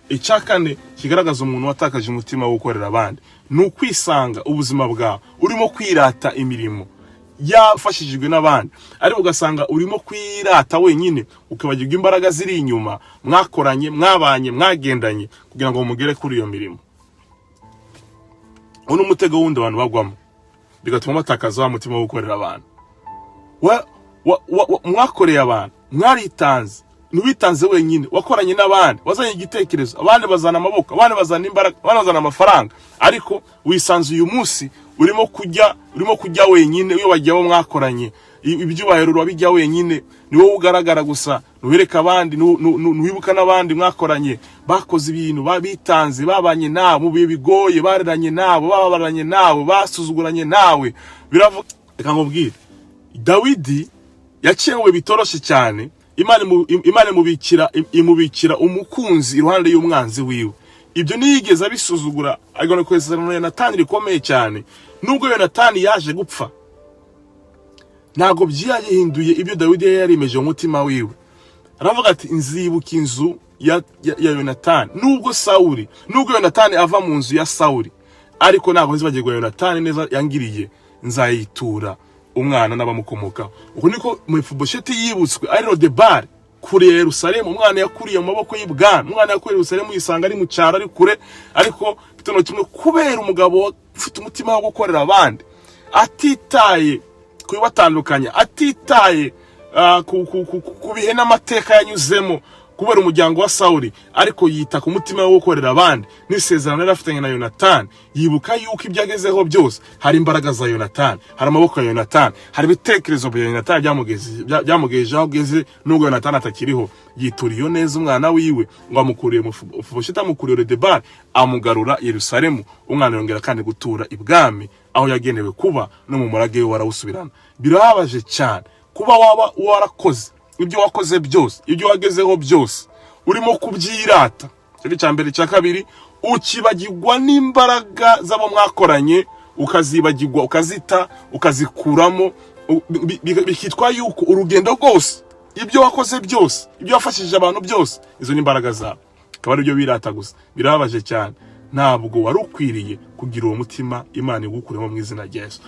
Icya kane kigaragaza umuntu watakaje umutima wo gukorera abandi ni ukwisanga ubuzima bwawe urimo kwirata imirimo yafashijwe n'abandi, ariko ugasanga urimo kwirata wenyine, ukibagirwa imbaraga ziri inyuma mwakoranye, mwabanye, mwagendanye kugira ngo mugere kuri iyo mirimo. Uwo ni umutego wundi abantu bagwamo, bigatuma batakaza wa mutima wo gukorera abantu. Mwakoreye abantu, mwaritanze. Ntiwitanze wenyine, wakoranye n'abandi, wazanye igitekerezo, abandi bazana amaboko, abandi bazana imbaraga, abandi bazana amafaranga, ariko wisanze uyu munsi urimo kujya wenyine. Iyo wagiye abo mwakoranye, ibyubahiro urabijya wenyine, ni wowe ugaragara gusa, ntiwereka abandi, ntiwibuka n'abandi mwakoranye bakoze ibintu, bitanze, babanye nawe mu bihe bigoye, bareranye nabo, bababaranye nawe, basuzuguranye nawe. Biravuga, reka nkubwire, Dawidi yaciye mu bihe bitoroshye cyane. Imana imubikira umukunzi iruhande y'umwanzi wiwe. Ibyo ntiyigeze abisuzugura, agana ku isezerano na Yonatani rikomeye cyane. Nubwo Yonatani yaje gupfa, ntabwo byahinduye ibyo Dawidi yari yarimeje mu mutima wiwe. Aravuga ati: "Nzibuka inzu ya Yonatani. Nubwo Sawuli, nubwo Yonatani ava mu nzu ya Sawuli, ariko ntabwo nzibagirwa Yonatani neza yangiriye, nzayitura umwana n'abamukomokaho." Uko niko Mefibosheti yibutswe ari Lodebari, kure ya Yerusalemu. Umwana yakuriye mu maboko y'ibwami, umwana yakuriye Yerusalemu, yisanga ari mu cyaro, ari kure, ariko igitondo kimwe, kubera umugabo ufite umutima wo gukorera abandi, atitaye kubibatandukanya, atitaye ku bihe n'amateka yanyuzemo kubera umuryango wa Sawuli, ariko yita ku mutima wo gukorera abandi n'isezerano yari afitanye na Yonatani, yibuka yuko ibyo agezeho byose hari imbaraga za Yonatani, hari amaboko ya Yonatani, hari ibitekerezo bya Yonatani byamugejeje aho ageze, nubwo Yonatani atakiriho. Yitura iyo neza umwana wiwe ngo amukuriye Mefibosheti, amukuriye Lodebari, amugarura Yerusalemu. Umwana yongera kandi gutura ibwami aho yagenewe kuba, no mu murage we warawusubirana. Birababaje cyane kuba waba warakoze ibyo wakoze byose, ibyo wagezeho byose, urimo kubyirata. Icyo ni icya mbere. Icya kabiri, ukibagirwa n'imbaraga z'abo mwakoranye, ukazibagirwa, ukazita, ukazikuramo, bikitwa yuko urugendo rwose, ibyo wakoze byose, ibyo wafashije abantu byose, izo ni imbaraga zawe, akaba aribyo birata gusa. Birababaje cyane. Ntabwo wari ukwiriye kugira uwo mutima. Imana igukuremo mu izina rya Yesu.